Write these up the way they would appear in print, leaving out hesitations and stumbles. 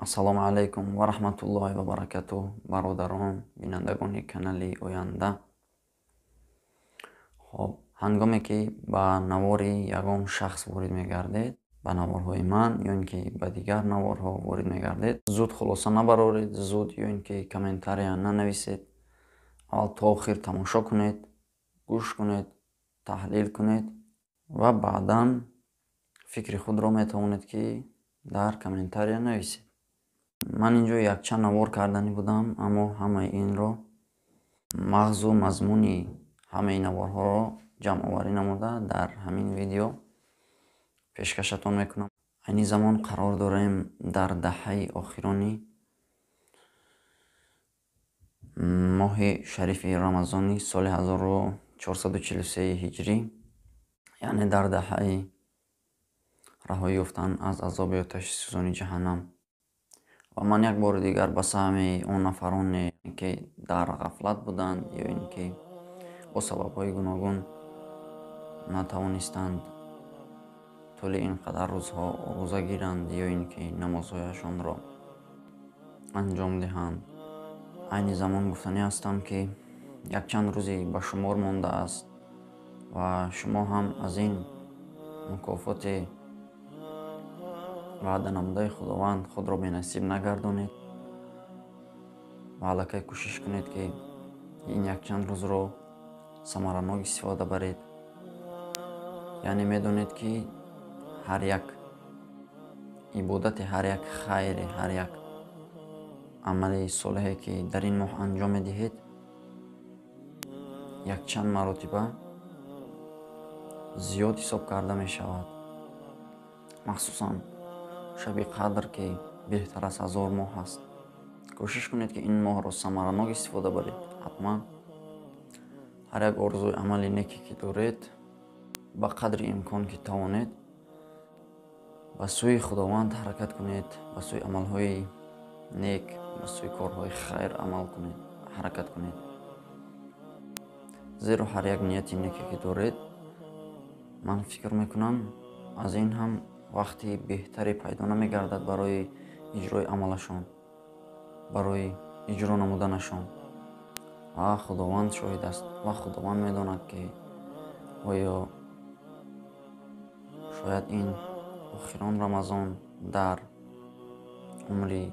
Ассалому алайкум ва раҳматуллоҳи ва баракатуҳ, бародарон, бинандагони канали Оянда. Хоб, ҳангоме ки ба навори ягон шахс ворид мегардед, ба наворҳои ман ё ин ки ба дигар наворҳо ворид мегардед, зуд хулоса набароред, зуд ё ин ки комментария нанависед. Аввал то охир тамошо кунед, гӯш кунед, таҳлил кунед ва баъдан фикри худро метавонед ки дар комментария нависед. Ман инҷо якчанд навор карданӣ будам, аммо ҳамаи инро мағзу мазмуни ҳамаи наворҳоро ҷамъоварӣ намуда дар ҳамин видео пешкашатон мекунам. Айни замон қарор дорем дар даҳаи охирони моҳи шарифи Рамазони соли 1443 ҳиҷрӣ, яъне дар даҳаи раҳоӣ ёфтан аз азоби оташи сӯзони ҷаҳаннам. Ва ман як бори дигар ба саҳми он нафароне ки дар ғафлат буданд ё ин ки бо сабабҳои гуногун натавонистанд тӯли ин қадар рӯзҳо рӯза гиранд ё ин ки намозҳояшонро анҷом диҳанд, айни замон гуфтанӣ ҳастам ки якчанд рӯзи ба шумор мондааст ва шумо ҳам аз ин мукофоти ваъда намудаи Худованд худро бенасиб нагардонед ва аллакай кӯшиш кунед ки ин якчанд рӯзро самаранок истифода баред. Яъне медонед ки ҳар як ибодате, ҳар як хайре, ҳар як амали солеҳе ки дар ин моҳ анҷом медиҳед, якчанд маротиба зиёд ҳисоб карда мешавад. Махсусан шаби қадр ки беҳтар аз 1000 моҳ аст. Кӯшиш кунед ки ин моҳро самаранок истифода баред. Ҳатман ҳар як орзуи амали неке ки доред, ба қадри имкон ки тавонед, ба сӯи Худованд ҳаракат кунед, ба сӯи амалҳои нек, ба сӯи корҳои хайр амал кунед, ҳаракат кунед. Зеро ҳар як нияти неке ки доред, ман фикр мекунам аз ин ҳам вақти беҳтаре пайдо намегардад барои иҷрои амалашон, барои иҷро намуданашон. Ва Худованд шоҳид аст ва Худованд медонад ки оё шояд ин охирон Рамазон дар умри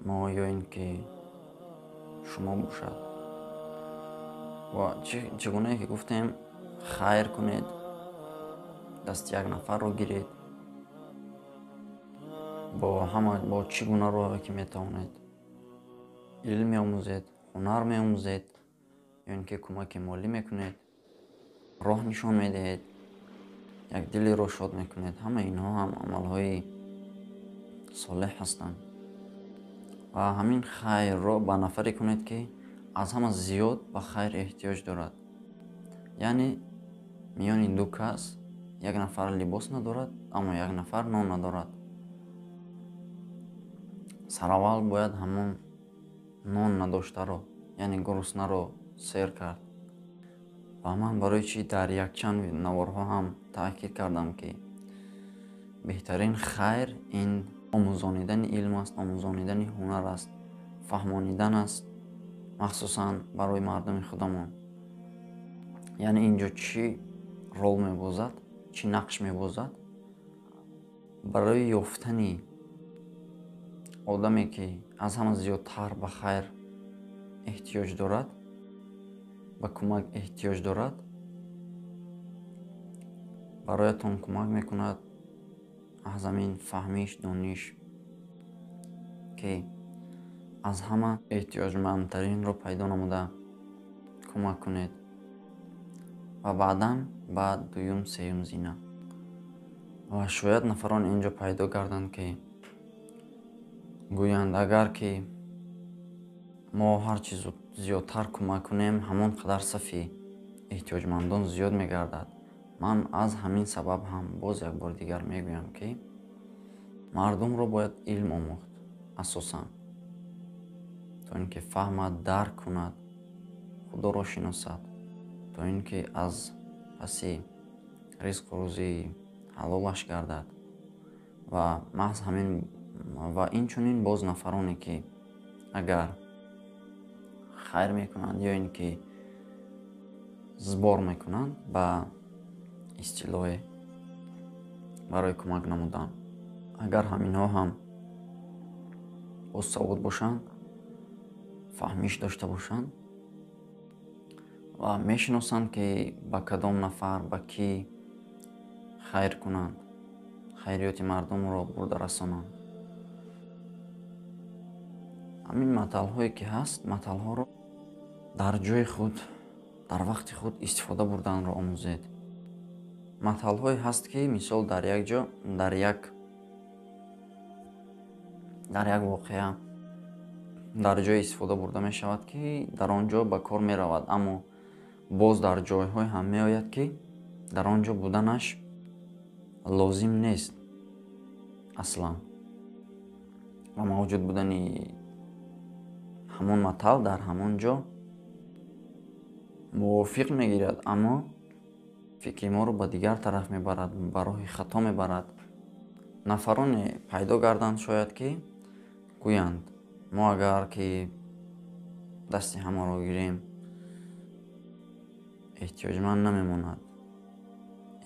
мо ё ин ки шумо бошад. Ва чӣ гунае ки гуфтем, хайр кунед, дасти як нафарро гиред, бо ҳама бо чӣ гуна роҳе ки метавонед, илм меомӯзед, ҳунар меомӯзед, ё ин ки кӯмаки молӣ мекунед, роҳ нишон медиҳед, як дилеро шод мекунед. Ҳамаи инҳо ҳам амалҳои солеҳ ҳастанд. Ва ҳамин хайрро ба нафаре кунед ки аз ҳама зиёд ба хайр эҳтиёҷ дорад. Яъне миёни ду кас як нафар либос надорад, аммо як нафар нон надорад. Сараввал бояд ҳамон нон надоштаро, яъне гуруснаро сер кард. Ва ман барои чӣ дар якчанд наворҳо ҳам таъкид кардам ки беҳтарин хайр ин омӯзонидани илм аст, омӯзонидани ҳунар аст, фаҳмонидан аст, махсусан барои мардуми худамон. Яъне инҷо чӣ рол мебозад, чӣ нақш мебозад барои ёфтани одаме ки аз ҳама зиёдтар ба хайр эҳтиёҷ дорад, ба кӯмак эҳтиёҷ дорад, бароятон кӯмак мекунад аз ҳамин фаҳмиш, дониш ки аз ҳама эҳтиёҷмандтаринро пайдо намуда кӯмак кунед ва баъдан ба дуюм, сеюм зина. Ва шояд нафарон инҷо пайдо гарданд ки гӯянд агар ки мо ҳар чӣ зиёдтар кӯмак кунем, ҳамон қадар сафи эҳтиёҷмандон зиёд мегардад. Ман аз ҳамин сабаб ҳам боз як бори дигар мегӯям ки мардумро бояд илм омӯхт асосан, то ин ки фаҳмад, дарк кунад, худоро шиносад, то ин ки аз паси ризқу рӯзии ҳалолаш гардад. Ва маҳз ҳамин Ва инчунин боз нафароне ки агар хайр мекунанд ё ин ки сбор мекунанд ба истилоҳе барои кӯмак намудан, агар ҳаминҳо ҳам босавод бошанд, фаҳмиш дошта бошанд ва мешиносанд, ки ба кадом нафар, ба кӣ хайр кунанд, хайриёти мардумро бурда расонанд. Ҳамин маталҳое ки ҳаст, маталҳоро дар ҷои худ, дар вақти худ истифода бурданро омӯзед. Маталҳое ҳаст, ки мисол дар як ҷо, дар як воқеа дар ҷое истифода бурда мешавад, ки дар он ҷо ба кор меравад, аммо боз дар ҷойҳое ҳам меояд, ки дар он ҷо буданаш лозим нест аслан. Ва мавҷуд будани ҳамон матал дар ҳамон ҷо мувофиқ мегирад, аммо фикри моро ба дигар тараф мебарад, ба роҳи хато мебарад. Нафароне пайдо гарданд шояд, ки гӯянд мо агар ки дасти ҳамаро гирем, эҳтиёҷманд намемонад.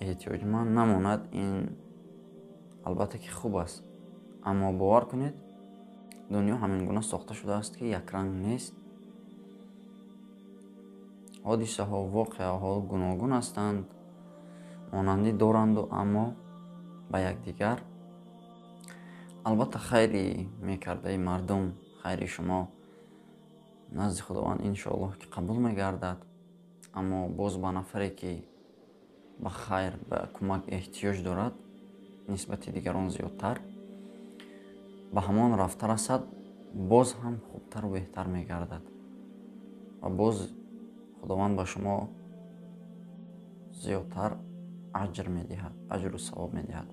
Эҳтиёҷманд намонад, ин албатта ки хуб аст, аммо бовар кунед, дунё ҳамин гуна сохта шудааст, ки якранг нест. Ҳодисаҳо, воқеаҳо гуногун ҳастанд, монандӣ доранду, аммо ба якдигар. Албатта хайри мекардаи мардум, хайри шумо назди Худованд иншоаллоҳ ки қабул мегардад, аммо боз ба нафаре ки ба хайр, ба кӯмак эҳтиёҷ дорад нисбати дигарон зиёдтар, ба ҳамон рафта расад, боз ҳам хубтару беҳтар мегардад ва боз Худованд ба шумо зиёдтар аҷр медиҳад, аҷру савоб медиҳад.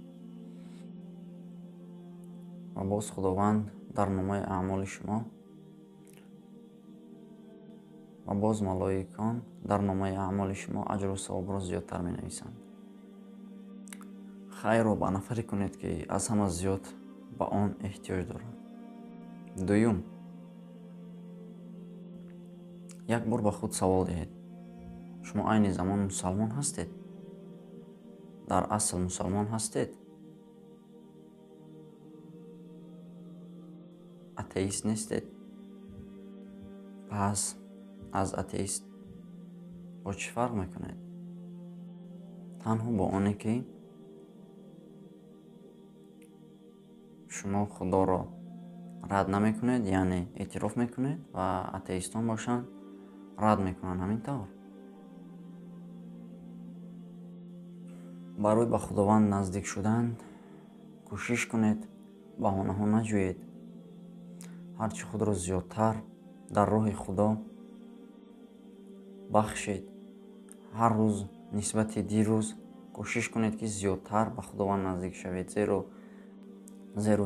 Ва боз Худованд дар номаи аъмоли шумо ва боз малоикон дар номаи аъмоли шумо аҷру савобро зиёдтар менависанд. Хайрро ба нафаре кунед, ки аз ҳама зиёд ба он эҳтиёҷ дорад. Дуюм, як бор ба худ савол диҳед: шумо айни замон мусалмон ҳастед? Дар асл мусалмон ҳастед? Атеист нестед? Пас аз атеист бо чӣ фарқ мекунед? Танҳо бо оне ки шумо Худоро рад намекунед, яъне эътироф мекунед, ва атеистон бошанд рад мекунанд. Ҳамин тавр барои ба Худованд наздик шудан кӯшиш кунед, баҳонаҳо наҷӯед. Ҳарчи худро зиёдтар дар роҳи Худо бахшед. Ҳар рӯз нисбати дирӯз кӯшиш кунед, ки зиёдтар ба Худованд наздик шавед, зеро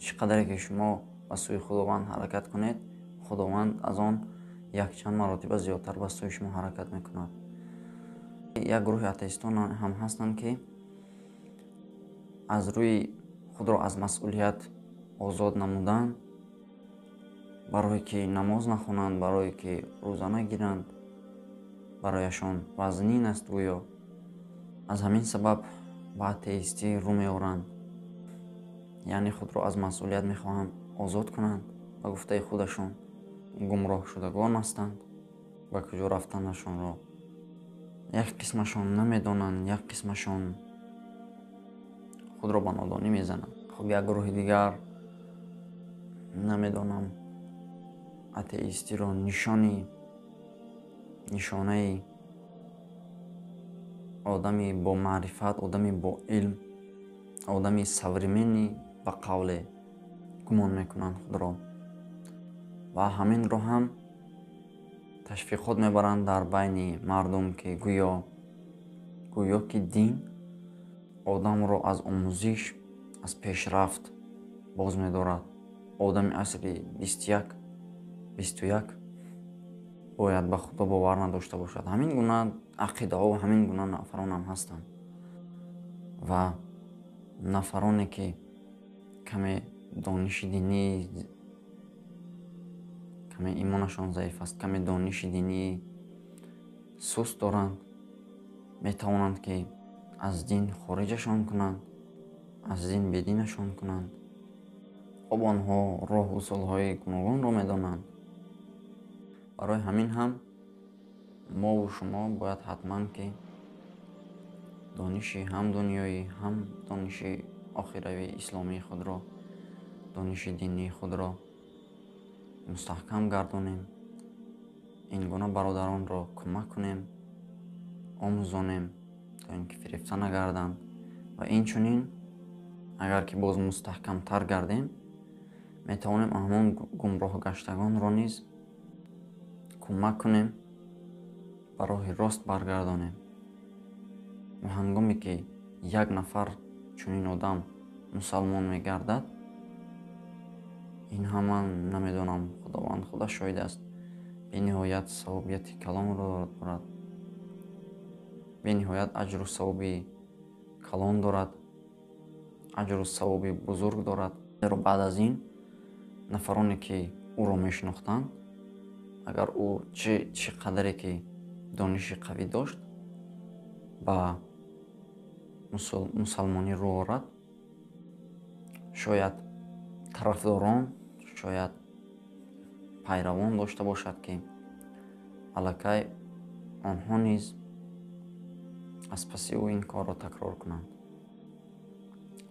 чӣ қадаре ки шумо ба сӯи Худованд ҳаракат кунед, Худованд аз он якчанд маротиба зиёдтар ба сӯи шумо ҳаракат мекунад. Як гурӯҳи атеистон ҳам ҳастанд, ки аз рӯи худро аз масъулият озод намудан, барое ки намоз нахонанд, барое ки рӯза нагиранд, барояшон вазнин аст гӯё. Аз ҳамин сабаб ба атеистӣ рӯ меоранд, яъне худро аз масъулият мехоҳанд озод кунанд. Ба гуфтаи худашон гумроҳшудагон ҳастанд, ба куҷо рафтанашонро як қисмашон намедонанд, як қисмашон худро ба нодонӣ мезананд. Хуб, як гурӯҳи дигар намедонам атеистиро нишонаи одами бо маърифат, одами бо илм, одами современный ба қавле гумон мекунанд худро ва ҳаминро ҳам ташвиқот мебаранд дар байни мардум, ки гӯё ки дин одамро аз омӯзиш, аз пешрафт боз медорад. Одами асри 21 бояд ба Худо бовар надошта бошад. Ҳамин гуна ақидаҳо ва ҳамин гуна нафарон ҳам ҳастанд ва нафароне ки каме дониши динӣ, каме имонашон заиф аст, каме дониши динӣ суст доранд, метавонанд ки аз дин хориҷашон кунанд, аз дин бединашон кунанд. Хоб, онҳо роҳ усулҳои гуногунро медонанд. Барои ҳамин ҳам мову шумо бояд ҳатман ки дониши ҳам дунёӣ, ҳам дониши охиравии исломии худро, дониши динии худро мустаҳкам гардонем, ин гуна бародаронро кӯмак кунем, омӯзонем, то ин ки фирефта нагарданд. Ва инчунин агар ки боз мустаҳкамтар гардем, метавонем ҳамон гумроҳгаштагонро низ кӯмак кунем, ба роҳи рост баргардонем. Ва ҳангоме ки як нафар чунин одам мусалмон мегардад, ин ҳама намедонам, Худованд худаш шоҳид аст, бениҳоят савобияти калонро дорад, бениҳоят аҷру савоби калон дорад, аҷру савоби бузург дорад. Зеро баъд аз ин нафароне ки ӯро мешинохтанд, агар ӯ чӣ қадаре ки дониши қавӣ дошт, ба мусалмонӣ рӯ орад, шояд тарафдорон, шояд пайравон дошта бошад, ки аллакай онҳо низ аз паси ӯ ин корро такрор кунанд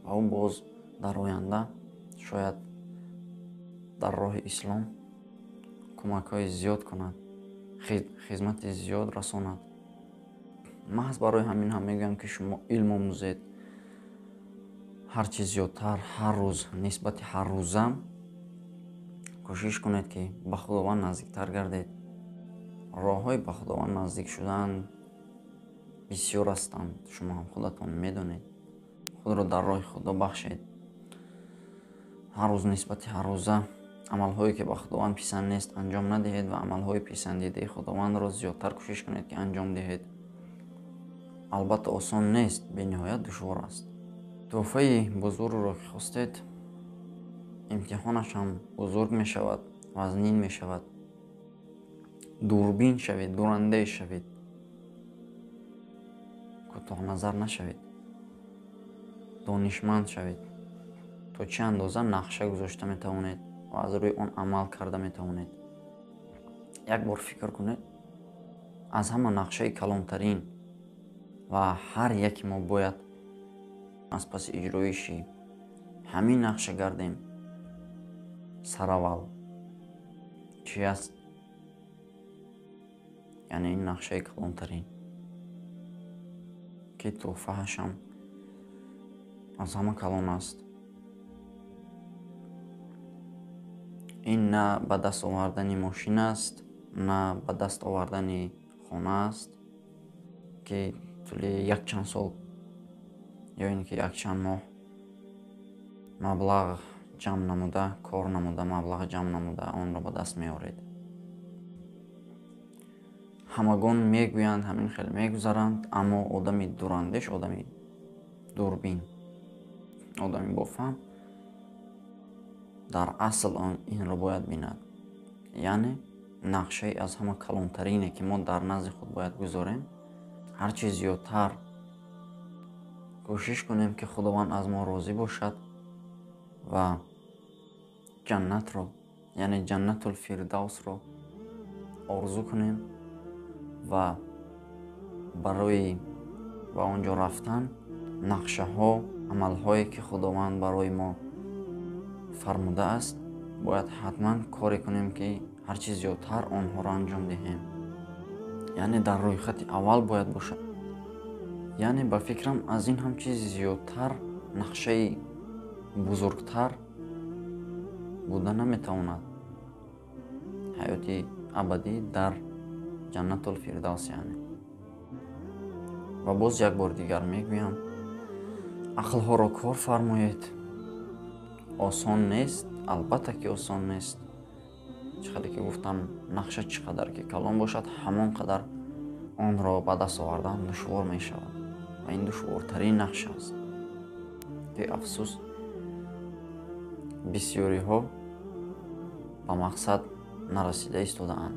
ва ӯ боз дар оянда шояд дар роҳи ислом кӯмакҳои зиёд кунад, хизмати зиёд расонад. Маҳз барои ҳамин ҳам мегӯям, ки шумо илм омӯзед, ҳарчи зиёдтар, ҳар рӯз нисбати ҳаррӯза кӯшиш кунед, ки ба Худованд наздиктар гардед. Роҳҳои ба Худованд наздик шудан бисёр ҳастанд, шумо ҳам худатон медонед. Худро дар роҳи Худо бахшед. Ҳар рӯз нисбати ҳаррӯза амалҳое ки ба Худованд писанд нест анҷом надиҳед ва амалҳои писандидаи Худовандро зиёдтар кӯшиш кунед, ки анҷом диҳед. Албатта осон нест, бениҳоят душвор аст. Тӯҳфаи бузургро ки хостед, имтиҳонаш ҳам бузург мешавад, вазнин мешавад. Дурбин шавед, дурандеш шавед, кӯтоҳназар нашавед, донишманд шавед. То чӣ андоза нақша гузошта метавонед ва аз рӯи он амал карда метавонед. Як бор фикр кунед, аз ҳама нақшаи калонтарин ва ҳар яке мо бояд аз паси иҷроиши ҳамин нақша гардем. Сараввал чӣ аст? Яъне ин нақшаи калонтарин, ки тӯҳфаашам аз ҳама калон аст. Ин на ба даст овардани мошин аст, на ба даст овардани хона аст, ки тӯли якчанд сол ё ин ки якчанд моҳ маблағ ҷамъ намуда, кор намуда, маблағ ҷамъ намуда онро ба даст меоред. Ҳамагон мегӯянд, ҳамин хел мегузаранд, аммо одами дурандеш, одами дурбин, одами бофаҳм дар асл он инро бояд бинад. Яъне нақшаи аз ҳама калонтарине, ки мо дар назди худ бояд гузорем, ҳарчи зиёдтар кӯшиш кунем, ки Худованд аз мо розӣ бошад ва ҷаннатро, яъне ҷаннатул фирдавсро орзу кунем ва барои ба он ҷо рафтан нақшаҳо, амалҳое ки Худованд барои мо фармудааст, бояд ҳатман коре кунем, ки ҳарчи зиёдтар онҳоро анҷом диҳем. Яъне дар рӯйхати аввал бояд бошад. Яъне ба фикрам аз ин ҳам чизи зиёдтар, нақшаи бузургтар буда наметавонад. Ҳаёти абадӣ дар ҷаннатул фирдавс яъне. Ва боз як бор дигар мегӯям, ақлҳоро кор фармоед. Осон нест, албатта ки осон нест. Чӣ қадар ки гуфтам, нақша чӣ қадар ки калон бошад, ҳамон қадар онро ба даст овардан душвор мешавад. Ва ин душвортарин нақша аст, ки афсӯс Бисёриҳо ба мақсад нарасида истодаанд.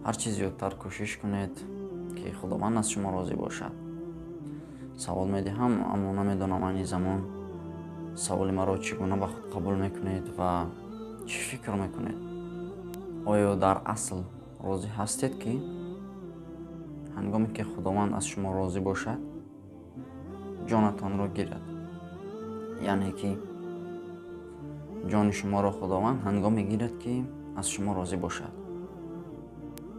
Ҳар чӣ зиёдтар кӯшиш кунед, ки Худованд аз шумо розӣ бошад. Савол медиҳам, аммо намедонам айни замон саволи маро чӣ гуна ба худ қабул мекунед ва чӣ фикр мекунед. Оё дар асл розӣ ҳастед, ки ҳангоме ки Худованд аз шумо розӣ бошад, ҷонатонро гирад? Яъне ки ҷони шуморо Худованд ҳангоме гирад, ки аз шумо розӣ бошад.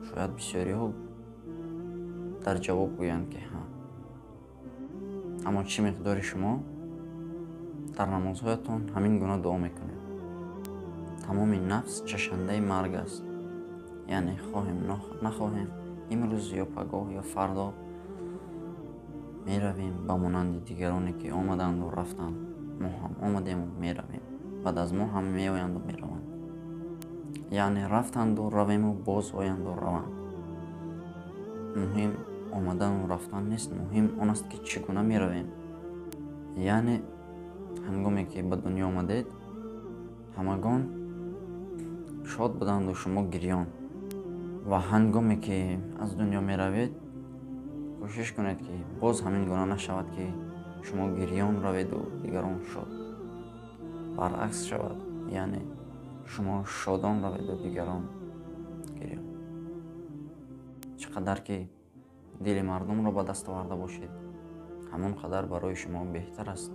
Шояд бисёриҳо дар ҷавоб гӯянд, ки ҳа. Аммо чӣ миқдори шумо дар намозҳоятон ҳамин гуна дуо мекунед? Тамоми нафс чашандаи марг аст. Яъне хоҳем нахоҳем, имрӯз ё пагоҳ ё фардо меравем ба монанди дигароне, ки омаданду рафтанд. Мо ҳам омадему меравем. Баъд аз мо ҳам меоянду мераванд. Яъне рафтанду равему боз оянду раванд. Муҳим омадану рафтан нест, муҳим он аст, ки чӣ гуна меравем. Яъне ҳангоме ки ба дунё омадед, ҳамагон шод буданду шумо гирён. Ва ҳангоме ки аз дунё меравед, кӯшиш кунед, ки боз ҳамин гуна нашавад, ки шумо гирён раведу дигарон шод. Баръакс шавад, яъне шумо шодон раведу дигарон гирён. Чӣ қадар ки дили мардумро ба даст оварда бошед, ҳамон қадар барои шумо беҳтар аст.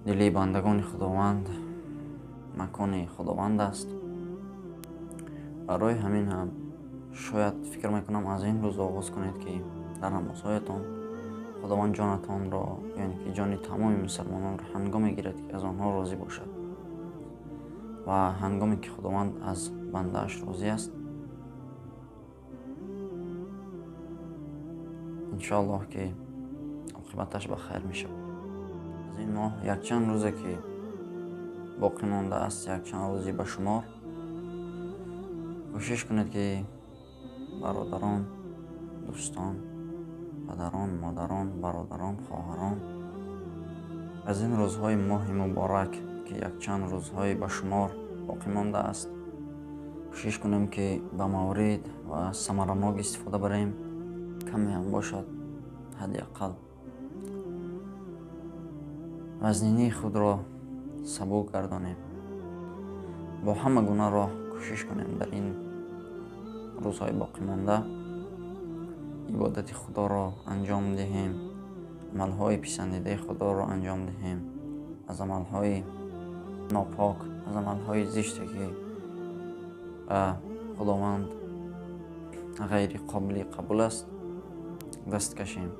Дили бандагони Худованд макони Худованд аст. Барои ҳамин ҳам шояд фикр мекунам, аз ин рӯз оғоз кунед, ки дар намозҳоятон Худованд ҷонатонро, яъне ки ҷони тамоми мусалмононро ҳангоме гирад, ки аз онҳо розӣ бошад. Ва ҳангоме ки Худованд аз бандааш розӣ аст, иншоаллоҳ, ки оқибаташ ба хайр мешавад. Аз ин моҳ якчанд рӯзе ки боқӣ мондааст, якчанд рӯзи ба шумор, кӯшиш кунед, ки бародарон, дӯстон, падарон, модарон, бародарон, хоҳарон, аз ин рӯзҳои моҳи муборак, ки якчанд рӯзҳои ба шумор боқӣ мондааст, кӯшиш кунем, ки ба маврид ва самаранок истифода барем. Каме ҳам бошад, ҳадди ақал вазнинии худро сабук гардонем. Бо ҳама гуна роҳ кӯшиш кунем дар ин рӯзҳои боқимонда ибодати Худоро анҷом диҳем, амалҳои писандидаи Худоро анҷом диҳем, аз амалҳои нопок, аз амалҳои зиште, ки ба Худованд ғайри қобили қабул аст, даст кашем.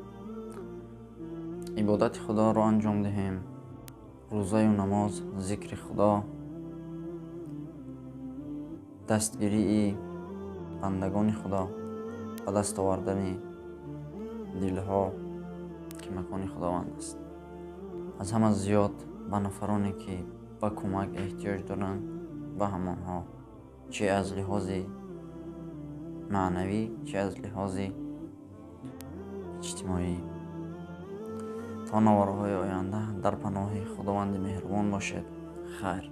Ибодати Худоро анҷом диҳем, рӯзаю намоз, зикри Худо, дастгирии бандагони Худо, ба даст овардани дилҳо, ки макони Худованд аст. Аз ҳама зиёд ба нафароне, ки ба кӯмак эҳтиёҷ доранд, ба ҳамонҳо, чӣ аз лиҳози маънавӣ, чӣ аз лиҳози иҷтимоӣ. То наворҳои оянда дар паноҳи Худованди меҳрубон бошед. Хайр.